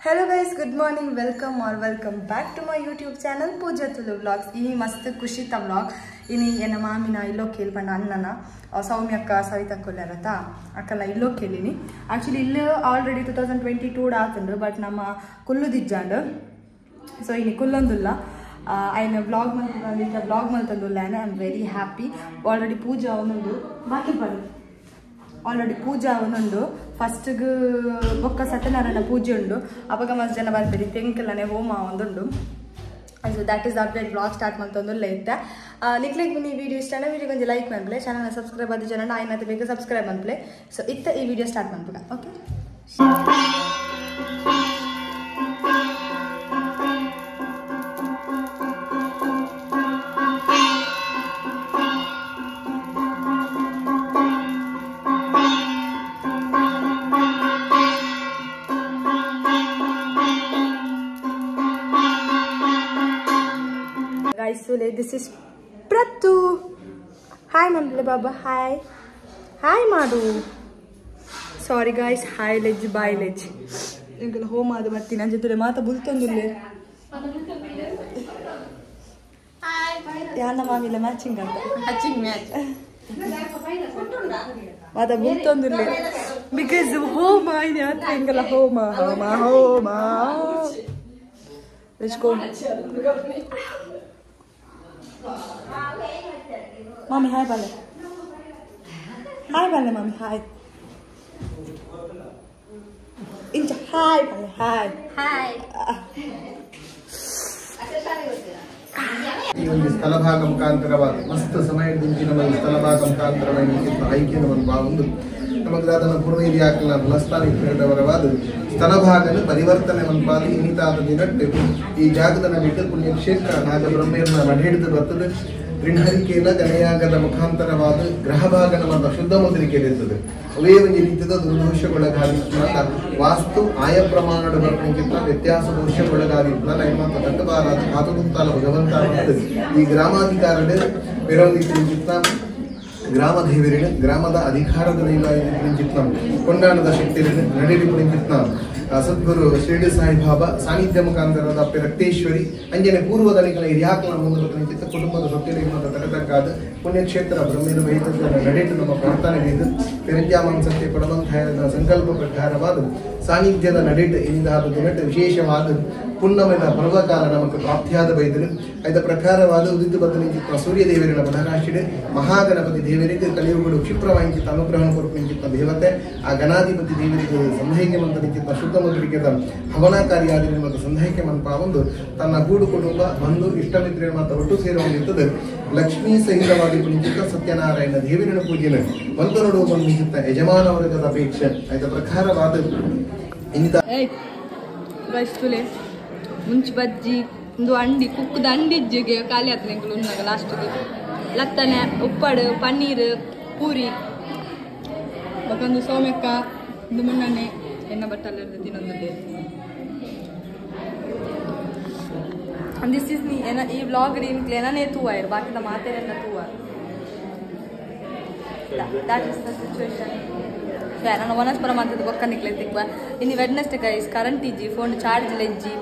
Hello guys, good morning, welcome or welcome back to my YouTube channel Pooja Tulu vlogs. ಈ ಮಸ್ತ್ ಖುಷಿತ vlog. ಇನಿ ಎನ್ನ ಮಾಮಿನ ಇಲ್ಲೋ ಕೇಳ್ಪಂಡ ಅಣ್ಣನ ಸೌಮ್ಯಕ್ಕ ಸವಿತಾ ಕೊಲ್ಲಾರತ್ತ ಅಕ್ಕಲ್ಲ ಇಲ್ಲೋ ಕೇಳಿನಿ. ಆ್ಯಕ್ಚುಲಿ ಇಲ್ಲೂ ಆಲ್ರೆಡಿ 2022 ಆತಂಡು, ಬಟ್ ನಮ್ಮ ಕುಲ್ಲುದಿಜ್ಜಾಂಡು. ಸೊ ಇನಿ ಕುಲ್ಲೊಂದುಲ್ಲ ಐನ ವ್ಲಾಗ್ ಮಲ್ತಂದು ವ್ಲಾಗ್ ಮಲ್ತಂದುಲ್ಲ. I am very happy. Already puja ಒಂದೊಂದು ಬಾಕಿ ಬರು ಆಲ್ರೆಡಿ ಪೂಜಾ ಒಂದೊಂದು ಫಸ್ಟ್ಗೆ ಬೊಕ್ಕ ಸತ್ಯನಾರಾಯಣ ಪೂಜೆ ಉಂಡು. ಅವಾಗ ಮಸ್ತ್ ಜನ ಬರ್ತೀರಿ ತೆಂಕಲ್ಲನೆ ಹೋಮ ಒಂದುಂಡು. So that is update. Vlog start ಮಾಡ್ತಂದುಲ್ಲ ಇತ್ತೆ. ನಿಕ್ಲೆಗ್ ಈ ವಿಡಿಯೋ ಇಷ್ಟ ವಿಡಿಯೋ ಕೊಂಚ ಲೈಕ್ ಮನ್ಪ್ಲೆ, ಚಾನಲ್ನ ಸಬ್ಸ್ಕ್ರೈಬ್ ಆದ ಜನ ಆಯ್ನತ್ತೆ ಬೇಗ ಸಬ್ಸ್ಕ್ರೈಬ್ ಮನ್ಪ್ಲೆ. ಸೊ ಇತ್ತ ಈ ವಿಡಿಯೋ ಸ್ಟಾರ್ಟ್ ಮನ್ಪುಗ. Okay guys, so this is Prathu. Hi Mamle Baba, hi. Hi Madu. Sorry guys, hi ledge, bye ledge. Inkal home adu bartini anje tule maata bultondulle. Hi. Yana mamila matching anta. Matching match. Maata bultondulle. Because home aine atta inkala home home home. Let's go. Mommy, hi Bale. Hi Bale, mommy, hi. Incha, hi Bale, hi. Hi. ಈ ಒಂದು ಸ್ಥಳಭಾಗ ಮುಖಾಂತರವಾದ ಮಸ್ತ್ ಸಮಯದಿಂದ ನಮ್ಮ ಈ ಸ್ಥಳಭಾಗ ಮುಖಾಂತರವಾಗಿ ಆಯ್ಕೆಯನ್ನು ಒಂದು ಒಂದು ನಮಗಾದನ ಪೂರ್ವ ಹಿರಿಯಾಕಲ ಬಲಸ್ಥಾನ ಇಟ್ಟವರವಾದ ಸ್ಥಳಭಾಗನ ಪರಿವರ್ತನೆ ಮನ್ಪಾದಿ ಇನಿತಾದ ದಿನಟ್ಟು ಈ ಜಾಗದ ನಡಿಟ್ಟು ಪುಣ್ಯಕ್ಷೇತ್ರ ನಾಗಬ್ರಹ್ಮೇರ್ನ ಮಢೆಡ್ದು ಬರ್ತದೆ. ಋಣಹರಿಕೆಯ ಗಣಯಾಗದ ಮುಖಾಂತರವಾದ ಗ್ರಹಭಾಗನ ಮತ್ತು ಶುದ್ಧ ಮುದ್ರಿಕೆಯಲ್ಲಿರ್ತದೆ. ಅವೇ ಒಂದು ರೀತಿಯ ದುರ್ದೋಷಗೊಳಗಾದಿತ್ನ ವಾಸ್ತು ಆಯ ಪ್ರಮಾಣದ ಬರ್ಪಣಕ್ಕಿಂತ ವ್ಯತ್ಯಾಸ ದೋಷಗೊಳಗಾದಿತ್ನ ನೈಮಾತ ಕಟ್ಟಬಾರಾದ ಕಾತುಂತಾಲ ಭಗವಂತ ಈ ಗ್ರಾಮಾಧಿಕಾರದ ವಿರೋಧಿತ ಗ್ರಾಮ ದೇವರಿನ ಗ್ರಾಮದ ಅಧಿಕಾರದ ನಿಂಚಿತ್ನ ಕೊಂಡಾಣದ ಶಕ್ತಿ ನಡಿಲಿ ನಿಂಚಿತ್ನ ಸದ್ಗುರು ಶಿರಡಿ ಸಾಯಿಬಾಬಾ ಸಾನ್ನಿಧ್ಯ ಮುಖಾಂತರದ ಅಪ್ಪೆ ರಕ್ತೇಶ್ವರಿ ಅಂಜನೆ ಪೂರ್ವದನಿಗಳ ಹಿರಿಯಾಕಲ ಮುಂದೆ ನಿಂಚಿತ್ತ ಕುಟುಂಬದ ಸೊಟ್ಟಿನ ಮತ್ತು ತಟತಕ್ಕಾದ ಪುಣ್ಯಕ್ಷೇತ್ರ ಬ್ರಹ್ಮೇನ ವೈದ್ಯನ ನಡೆದು ನಮ್ಮ ಪ್ರಾರ್ಥನೆ ಇದು ಪೆರಂಜಾಮನ್ ಸತ್ಯ ಕೊಡವಂತಹ ಸಂಕಲ್ಪ ಪ್ರಕಾರವಾದ ಸಾನ್ನಿಧ್ಯದ ನಡೆಟ್ಟು ಇಂದಾದ ದಿನಟ್ಟು ವಿಶೇಷವಾದ ಪುಣ್ಣಮಿನ ಪರ್ವಕಾಲ ನಮಗೆ ಪ್ರಾಪ್ತಿಯಾದ ಬೈದರು. ಐದ ಪ್ರಕಾರವಾದ ಉದಿತು ಬದ್ದ ನಿಂಚಿತ್ತ ಸೂರ್ಯದೇವರಿನ ಬಲರಾಶಿಡೆ ಮಹಾಗಣಪತಿ ದೇವರಿಗೆ ಕಲಿಯುಗಗಳು ಕ್ಷಿಪ್ರವಾಂಚಿತ ಅನುಗ್ರಹ ಕೊರಪು ನಿಂಚಿತ್ತ ದೇವತೆ ಆ ಗಣಾಧಿಪತಿ ದೇವರಿಗೆ ಸಂಧೈಕೆ ಮಂತ ನಿಂಚಿತ್ತ ಶುದ್ಧ ಮುದ್ರಿಕೆದ ಹವನಾಕಾರಿಯಾದ ಮತ್ತು ಸಂಧೈಕೆ ಮನ್ಪ ಒಂದು ತನ್ನ ಗೂಡು ಕುಟುಂಬ ಬಂಧು ಇಷ್ಟಮಿತ್ರರ ಮತ್ತು ಒಟ್ಟು ಸೇರುವಂತಿರ್ತದೆ. ಲಕ್ಷ್ಮೀ ಸಹಿತವಾಗಿ ನಿಂಚಿತ್ತ ಸತ್ಯನಾರಾಯಣ ದೇವರಿನ ಪೂಜೆನ ಒಂದು ನೋಡುವ ನಿಂಚಿತ್ತ ಯಜಮಾನ ವರ್ಗದ ಅಪೇಕ್ಷೆ ಐದ ಪ್ರಕಾರವಾದ ಇನ್ನಿತ ಮುಂಚೆ ಬಜ್ಜಿ ಒಂದು ಅಂಡಿ ಕುಕ್ಕದ ಅಂಡಿಜ್ಜಿಗೆ ಖಾಲಿ ಆತನ ಎಂಕುಲು ಉನ್ನಾಗ ಲಾಸ್ಟಿಗೆ ಲತ್ತನೆ ಉಪ್ಪಾಡು ಪನ್ನೀರ್ ಪೂರಿ ಬೊಕೊಂದು ಸೋಮೆಕ್ಕ ಒಂದು ಮುನ್ನನೆ ಎಣ್ಣೆ ಬಟ್ಟಲ್ಲಿ ತಿನ್ನೊಂದು. This is ನೀ ಏನ ಈ ವ್ಲಾಗ್ ನಿನ್ಗೆ ಏನನೇ ತೂವಾಯಿರು ಬಾಕಿದ ಮಾತೇನೆಲ್ಲ ತೂವಾರು. That is the situation. ನಾನು ವನಸ್ಪರ ಮಾತದ್ದು ಬೊಕ್ಕ ನಿಕ್ಲೆ ತಿಕ್ವ ಇನ್ನು ವೆಡ್ನೆಸ್ಡೇ ಗೈಸ್ ಕರೆಂಟ್ ಇಜ್ಜಿ ಫೋನ್ ಚಾರ್ಜ್ ಲೆಜ್ಜಿ.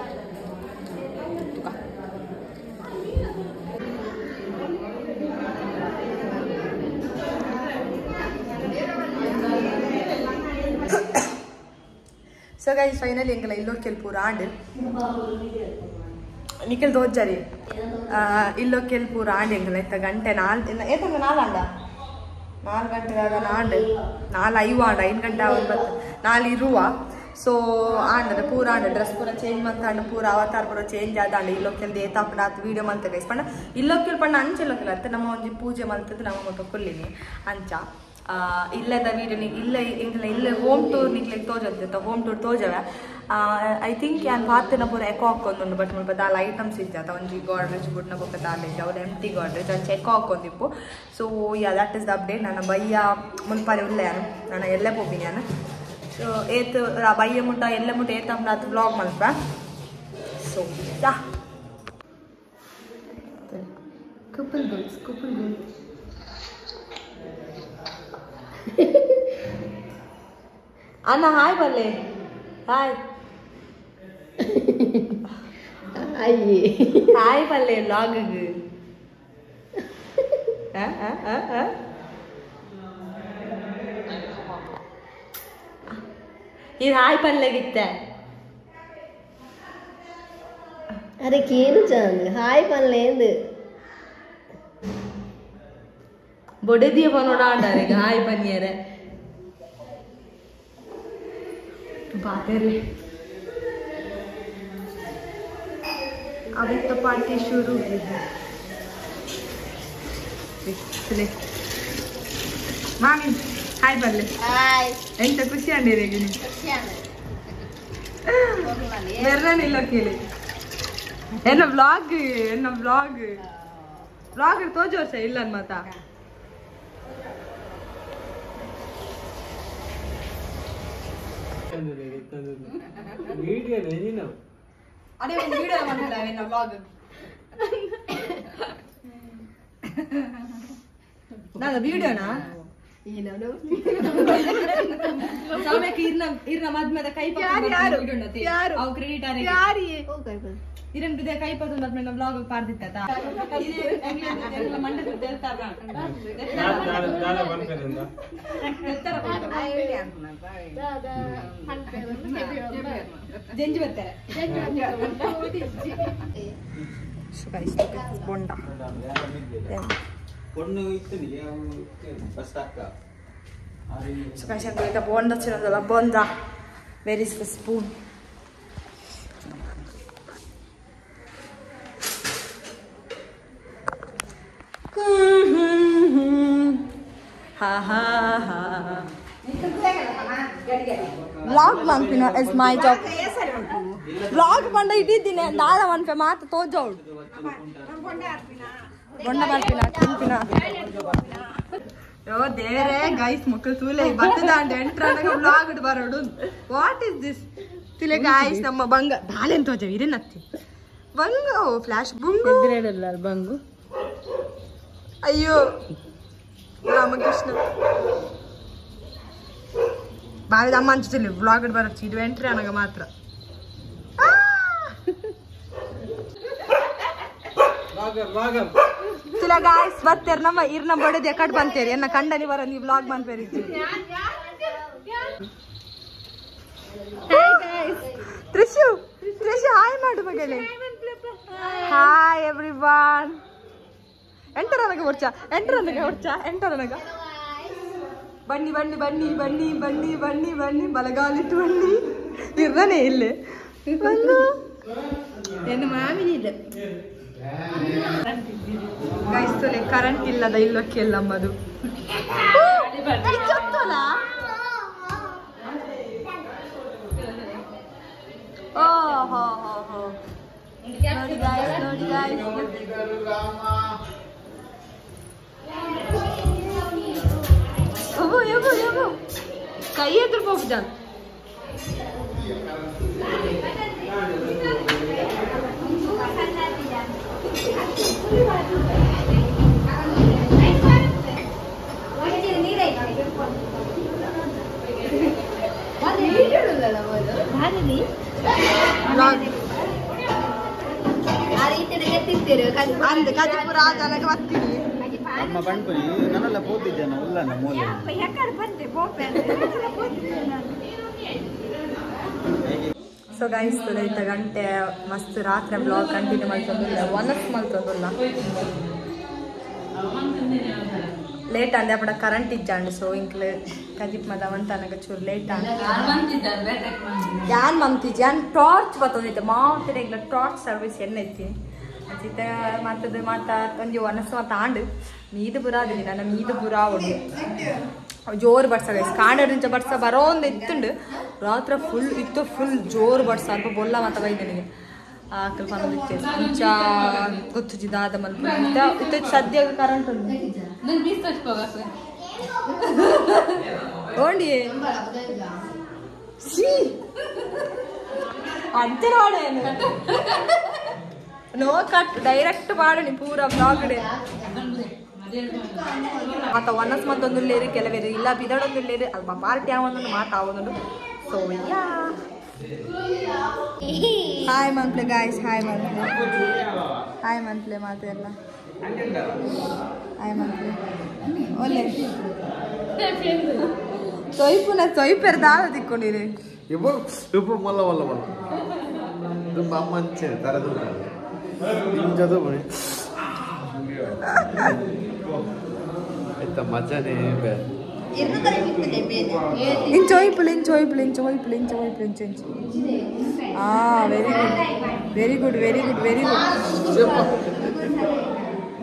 ಸೊ ಗೈಸ್ ಫೈನಲಿ ಎಂಕಲ ಇಲ್ಲೊಕ್ಕೆಲ್ ಪೂರ ಆಂಡ್ ನಿಖಿಲ್ ದೋಜಾರಿ ಇಲ್ಲೊಕ್ಕೆಲ್ ಪೂರ ಆಂಡ್ ಎಂಕಲ ಇತ್ತ ಗಂಟೆ ನಾಲ್ ಏತಂಗ ನಾಲಾಂಡ 4 ಗಂಟೆ ಆಂಡ್ 4 5 ಆಂಡ್ 5 ಗಂಟೆ 9 4 ಇರುವ. ಸೊ ಆಂಡದ ಪೂರ ಆಂಡ ಡ್ರೆಸ್ ಪೂರ ಚೇಂಜ್ ಮಂತಾಂಡ ಪೂರ ಅವತಾರ ಪೂರ ಚೇಂಜ್ ಆದಾಂಡ ಇಲ್ಲೊಕ್ಕೆಲ್ ಏತಾಪಂಡ ಆತು ವೀಡಿಯೋ ಮಂತ ಗೈಸ್ ಪಂಡ ಇಲ್ಲೊಕ್ಕೆಲ್ ಪಂಡ ಅಂಚ ಇಲ್ಲೊಕ್ಕೆಲ್ ಅತ್ತ ನಮ್ಮ ಒಂಜಿ ಪೂಜೆ ಮಲ್ತದ್ದು ನಮ್ಮ ಮುಟ್ಟ ಕೊಲ್ಲಿನಿ ಅಂಚ ಇಲ್ಲದ ವೀಡಿಯೋ ಇಲ್ಲ ಎಂಕಲ ಇಲ್ಲ ಹೋಮ್ ಟೂರ್ ನಿಕ್ಲೆಗ್ ತೋಜಂತೆ ಹೋಮ್ ಟೂರ್ ತೋಜವೆ. I think ಯಾನ್ ಪಾತೆನ ಪೂರ ಎಕೋ ಹಾಕೊಂದುಂಡು ಬಟ್ ಮುಲ್ಪ ದಾಲ ಐಟಮ್ಸ್ ಇಜ್ಜಾತ ಒಂಜಿ ಗಾಡ್ರೇಜ್ ಬುಡ್ನ ಬೊಕ್ಕ ದಾಲ ಇಜ್ಜ ಅವ್ರು ಎಂಟಿ ಗಾಡ್ರೇಜ್ ಅಂಚ eco ಹಾಕೊಂದಿಪ್ಪು. So yeah that is the update. ನನ್ನ ಬಯ್ಯ ಮುಲ್ಪಾಲೆ ಉಲ್ಲೆ ಯಾನು ನಾನು ಎಲ್ಲೇ ಪೋಪಿನಿ ಯಾನು. ಸೊ ಏತ್ ಬಯ್ಯ ಮುಟ್ಟ ಎಲ್ಲೆ ಮುಟ್ಟ ಏತ್ ಆತ್ ವ್ಲಾಗ್ ಮಲ್ಪ. So yeah couple goals couple goals. ಅಣ್ಣ ಹಾಯ್ ಬಲ್ಲೆ ಹಾಯ್. ಅಯ್ಯೇ ಹಾಯ್ ಪಲ್ಲೆ ಲಾಗ್ ಇದು ಹಾಯ್ ಪಲ್ಲೆಗಿತ್ತೆ ಅರೆ ಕೇನು ಚಂದ ಹಾಯ್ ಪಲ್ಲೆ ಬೊಡೆದಿಯ ಪನೋಡ ಆಂಡಾರೆ ಹಾಯ್ ಪನ್ನಿಯರೆ बातें अभी तो पार्टी शुरू हुई है। मामी हाय बल्ले ಹಾಯ್ ಎಂತ ಖುಷಿ ಅಂಡಿರಿ ಬೆರ್ರನಿಲ್ಲ ಕೇಳಿ ಎನ್ನ ವ್ಲಾಗ್ ಎನ್ನ ವ್ಲಾಗ್ ವ್ಲಾಗ್ ತೋಜೋರ್ಸ ಇಲ್ಲ ಮಾತಾ ಅದೇ ಒಂದು ವಿಡಿಯೋ ಮಾಡ್ತಿಲ್ಲ ಎನ್ನ ವ್ಲಾಗ್ ನಾನು ವಿಡಿಯೋನಾ ಸೌಮ್ಯಕ್ಕೆ ಇರ್ನ ಇರ್ನ ಮದ್ಮೆದ ಕೈ ಯಾರು ಅವು ಕ್ರೆಡಿಟ್ ಆರೆ ಇರನ್ ಬಿದೆ ಕೈ ಪಸಂದ್ ಆದ್ಮೇಲೆ ವ್ಲಾಗ್ ಪಾರ್ದಿತ್ತ ಮಂಡದ ದೇಲ್ತಾರ ಜಂಜಿ ಬರ್ತಾರೆ. ಬೊಂಡ So guys, I'm going to bonda la bonda. Where is the spoon? Ha ha ha. Vlog manpina is my job. Vlog panda ididine dala manpe maata tojodu. Bonda manpina tinpina. ಓ ದೇವರೇ guys ಮಕ್ಕಳು ತೂಲೆ ಬತ್ತದಾಂಡ ಎಂಟ್ರಾನಾಗ vlog ಬರೋಡು. What is this ತುಲೆ guys ನಮ್ಮ ಬಂಗ ದಾಲೆನ್ ತೋಜ ಇರೇನತ್ತಿ ಬಂಗು flash ಬುಂಗು ಬಂಗು. ಅಯ್ಯೋ ರಾಮಕೃಷ್ಣ ಬಾವಿದ ಅಮ್ಮ ಅನ್ಸುತ್ತಿಲ್ಲ ವ್ಲಾಗ್ ಬರೋದು ಇದು ಎಂಟ್ರಿ ಅನಾಗ ಮಾತ್ರ. ತುಲ ಗಾಯ್ಸ್ ಬರ್ತೇರ್ ನಮ್ಮ ಇರ್ನ ಬಡದೆ ಕಟ್ ಬಂತೇರಿ ಎನ್ನ ಕಂಡನಿ ಬರ ನೀವು ವ್ಲಾಗ್ ಬಂದ್ಪೇರಿ. ತ್ರಿಶು ತ್ರಿಶು ಹಾಯ್ ಮಾಡು ಮಗಳೇ. Hi everyone. ಎಂಟರ್ ಅನಗ ಹೊರ್ಚ ಎಂಟರ್ ಅನಗ ಹೊರ್ಚ ಎಂಟರ್ ಅನಗ ಬನ್ನಿ ಬನ್ನಿ ಬನ್ನಿ ಬನ್ನಿ ಬನ್ನಿ ಬನ್ನಿ ಬನ್ನಿ ಬಲಗಾಲಿಟ್ಟು ಬನ್ನಿ ಇರ್ರನೇ ಇಲ್ಲಿ ಬಂದು ಎನ್ನ ಮಾಮಿನಿದೆ ಗೈಸ್ ತೊಲೆ ಕರೆಂಟ್ ಇಲ್ಲದ ಇಲ್ಲಕ್ಕೆ ಎಲ್ಲಮ್ಮದು ಓ ಹೋ ಹೋ ಹೋ ನೋಡಿ ಗೈಸ್ ನೋಡಿ ಗೈಸ್ ಯಬು ಯಬು ಕೈ ಎದುರು ಹೋಗ್ಜಾನ್. ಸೊ ಗೈಸ್ ಐತ ಗಂಟೆ ಮಸ್ತ್ ರಾತ್ರಿ ಬ್ಲಾಗ್ ಕಂಟಿನ್ಯೂ ಮಾಡ್ತಂದಿಲ್ಲ ಒನಸ್ ಮಲ್ತಂದಿಲ್ಲ ಲೇಟ್ ಅಂದೆ ಅಪ್ಪಡ ಕರೆಂಟ್ ಇಜ್ಜಾಂಡ್. ಸೊ ಇಂಕ್ಲೆ ಕಜಿಪ್ ಮದ ಮಂತನಗ ಚೂರು ಲೇಟ್ ಆಂಡ್ ಯಾನ್ ಮಂತಿಜ್ ಯಾನ್ ಟಾರ್ಚ್ ಬತ್ತೊಂದಿತ್ತೆ ಮಾತಿರ ಇಲ್ಲ ಟಾರ್ಚ್ ಸರ್ವಿಸ್ ಎಣ್ಣೆ ಐತಿ ಅಚಿತ ಮಾತದ ಮಾತಾ ಒಂಜಿ ಒನಸ್ ಮಾತ ಆಂಡ್ ಮೀದು ಪುರ ಅದಿನಿ ನನ್ನ ಮೀದು ಪುರ ಉಂಡು ಜೋರು ಬರ್ಸ ಗೈಸ್ ಕಾಂಡ ಬರ್ಸ ಬರೋಂದು ಇತ್ತುಂಡು ರಾತ್ರಿ ಫುಲ್ ಇತ್ತು ಫುಲ್ ಜೋರು ಬರ್ಸ ಅಲ್ಪ ಬೊಲ್ಲ ಮಾತ ಬೈದನಿಗೆ ಆಕಲ್ ಪನೊಂದಿತ್ತೆ ಅಂಚ ಗೊತ್ತುಜಿದಾದ ಮಲ್ಪ ಇತ್ತ ಸದ್ಯ ಕರೆಂಟ್ ಉಂಡು ಓಂಡಿ ಸಿ ಅಂತೆ ನೋಡೇನು ನೋ ಕಟ್ ಡೈರೆಕ್ಟ್ ಮಾಡಣಿ ಪೂರ ಬ್ಲಾಗ್ ಮಾತ ಒನಸ್ ಮತ್ತೊಂದುಲ್ಲೇರು ಕೆಲವೇರು ಇಲ್ಲ ಬಿದಡೊಂದುಲ್ಲೇರು ಅಲ್ಪ ಪಾರ್ಟಿ ಆವೊಂದು ಮಾತಾವೊಂದು. So yeah ಹಾಯ್ ಮನ್ಪ್ಲೆ ಗಾಯ್ಸ್, ಹಾಯ್ ಮನ್ಪ್ಲೆ, ಹಾಯ್ ಮನ್ಪ್ಲೆ ಮಾತೆಲ್ಲ ಹಾಯ್ ಮನ್ಪ್ಲೆ. ಒಳ್ಳೆ ತೊಯ್ಪುನ ತೊಯ್ಪೆರ್ ದಾದ ತಿಕ್ಕೊಂಡಿರಿ. ಇಬ್ಬರು ಮಲ್ಲ ಮಲ್ಲ ಮಲ್ಲ ತುಂಬ ಅಮ್ಮಂಚೆ ತರದು ಇಂಜದು ಬಣಿ ಎತ್ತ ಮಜಾನೇ ಬೇ. ಇಂಚ ಒಯ್ಪುಲೆ, ಇಂಚ ಒಯ್ಪುಲೆ, ಇಂಚ ಒಯ್ಪುಲೆ, ಇಂಚ ಒಯ್ಪುಲೆ, ಇಂಚ ಇಂಚ. Very good, very good, very good, very good.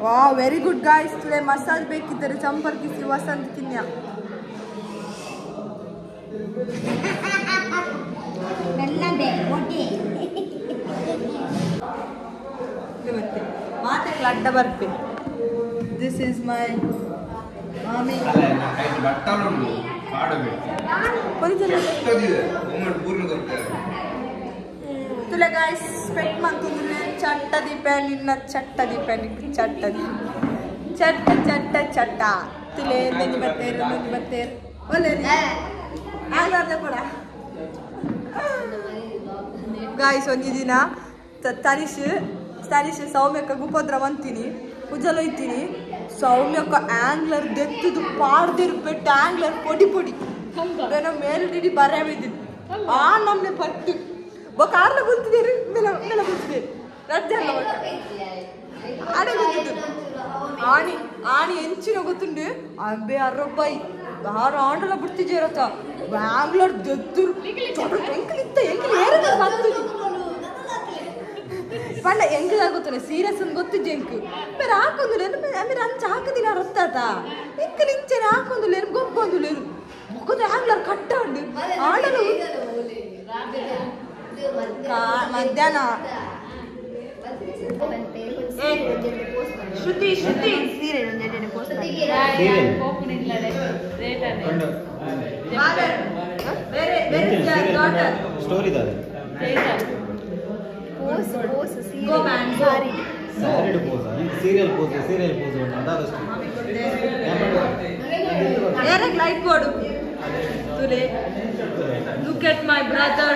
Wow, very good guys. Today massage ಬೇಕಿದ್ದರೆ ಸಂಪರ್ಕಿಸಿ ವಸಂತ್ ಕಿನ್ಯಾ. ಮಾತೆ ಅಡ್ಡ ಬರ್ಪೆ. This is my ಮಾಮಿ. ತುಲೆ ಗಾಯ್ಸ್ ಪೆಟ್ ಮಂತುಂದುಲೆ ಚಟ್ಟ ದೀಪ ನಿನ್ನ ಚಟ್ಟ ದೀಪ ನಿನ್ನ ಚಟ್ಟ ದೀಪ ಚಟ್ಟ ಚಟ್ಟ ಚಟ್ಟ ತುಲೆ ನಂಜಿ ಬರ್ತೇರು ನಂಜಿ ಬರ್ತೇರು ಒಳ್ಳೆ ಆಗ್ಲಾರ್ದೆ ಪಡ ಗಾಯ್ಸ್. ಒಂಜಿ ದಿನ ತನಿಷ್ ತನಿಷ್ ಸೌಮ್ಯಕ್ಕ ಗುಪದ್ರ ಮಂತೀನಿ ಉಜ್ಜಲ ಒಯ್ತೀನಿ. ಸೌಮ್ಯಕ್ಕ ಆಂಗ್ಲರ್ ದೆತ್ತದು ಪಾಡ್ದಿರು ಪೆಟ್ಟು ಆಂಗ್ಲರ್ ಪೊಡಿ ಪೊಡಿ ಬೇನ ಮೇಲೆ ಡಿಡಿ ಬರವಿದ್ದೀನಿ ಆ ನಮ್ನೆ ಪಟ್ಟು ಬೊಕ್ಕ ಆರ್ಲ ಗುಂತಿದ್ದೀರಿ ಮೇಲೆ ಮೇಲೆ ಗುಂತಿದ್ದೀರಿ ರಡ್ಜೆ ಅಲ್ಲ ಬೊಕ್ಕ ಆಡೆ ಗೊತ್ತಿದ್ದು ಆಣಿ ಆಣಿ ಎಂಚಿನ ಗೊತ್ತುಂಡು ಅಂಬೆ ಅರೊಬ್ಬಾಯಿ ಯಾರು ಆಂಡಲ ಬಿಡ್ತಿದ್ದೀರತ್ತ ಬ್ಯಾಂಗ್ಳೂರ್ ದೆತ್ತುರು ಎಂಕಲ್ ಇತ್ತ ಎಂಕಲ್ ಏರದ ಬಂತು ಪಂಡ ಎಂಕಲ್ ಗೊತ್ತಲ್ಲ ಸೀರಿಯಸ್ ಅಂತ ಗೊತ್ತಿದ್ದೆ ಎಂಕು ಬೇರೆ ಹಾಕೊಂದಿಲ್ಲ ಆಮೇಲೆ ಅಂಚ ಹಾಕದಿಲ್ಲ ರೊತ್ತಾತ ಎಂಕಲ್ ಇಂಚೆನೆ ಹಾಕೊಂದಿಲ್ಲ ಗೊಬ್ಬೊಂದಿಲ್ಲ ಮುಖದ ಆಂಗ್ಲರ್ ಕಟ್ಟ ಉಂಡು ಆಡಲು ಮಧ್ಯಾಹ್ನ. ಶ್ರುತಿ ಶ್ರುತಿ ಸೀರೆ story serial pose serial pose ಅಂದಾದಷ್ಟು ಲೈಟ್ ಬೋರ್ಡು ತುಲೆ. Look at my brother.